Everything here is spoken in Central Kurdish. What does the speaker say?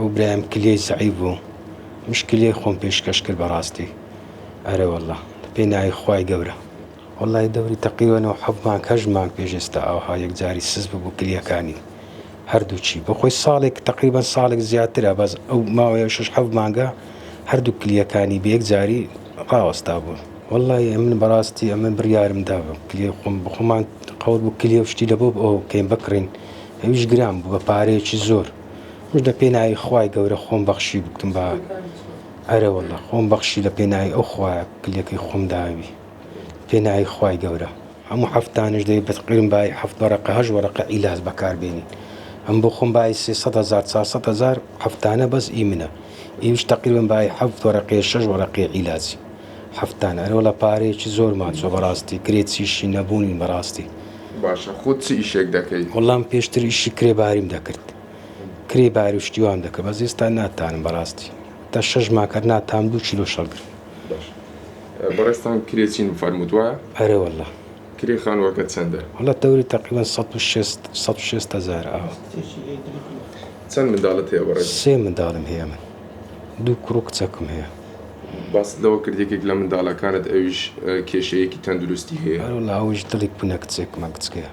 ئەو برایم کلیەی زەعیف بوو منش کلیەی خۆم پێشکەش کرد بەڕاستی ئەرێ واللە لە پێناوی خوای گەورە. وەڵای دەوری تەقیبەن و حەڤ مانگ هەشت مانگ پێش ئێستا ئاوها یەکجاری سست ببوو کلیەکانی هەردووکی بۆخۆی ساڵێک تەقریبەن ساڵێک زیاترە بەس ئەو ماوەیە شەش حەڤ مانگە هەردوو کلیەکانی بە یەکجاری ڕاوەستا بوون. وەڵای ئەمن بەڕاستی ئەمن بڕیارم دا کلیە خۆم بەخۆمان قەول بوو کلیە و شتی لەبۆ ئەوە بکەین بکڕین ئەویش گران بوو بە پارەیەکی زۆر منش لە پێناوی خوای گەورە خۆم بەخشی بکتم بە ئەرێ واللە خۆم بەخشی لە پێناوی ئەو خوایە کلیەکەی خۆم داوی پێناوی خوای گەورە هەموو هەفتانش دەی بەتقیرم بای هەفت وەرەقە هەشت وەرەقە عیلاج بەکار بێنین ئەم بۆ خۆم بای 300 هەزار 400 هەزار هەفتانە بەس ئی منە ئیوش تەقریبەن بای هەفت وەرەقەیە شەش وەرەقەیە عیلاجی هەفتانە ئەرێ وەڵا پارەیەکی زۆرمان چوە بەڕاستی کرێچیشی نەبوونین بەڕاستی. باشە خۆت چ ئیشێک دەکەی؟ وەڵا من پێشتر ئیشی کرێ باریم دەکرد کرێ باری و شتی وام دەکرد بەس ئێستا ناتانم بەڕاستی تا شەش مانگ هەر ناتام دوو کیلۆش هەڵگرم. باشە بەڕێزتان کرێچین فەرمووت وایە؟ ئەرێ وەڵا. کرێ خانووەکەت چەندە؟ وەڵا دەوری تەقریبەن 160 160 هەزار ئاوا. چەند منداڵت هەیە بەڕێز؟ سێ منداڵم هەیە من دوو کوڕ و کچەکم هەیە. باست لەوە کرد یەکێک لە منداڵەکانت ئەویش کێشەیەکی تەندروستی هەیە. ئەرەوەڵا ئەویش دڵی کونە کچێکمە گچکەیە.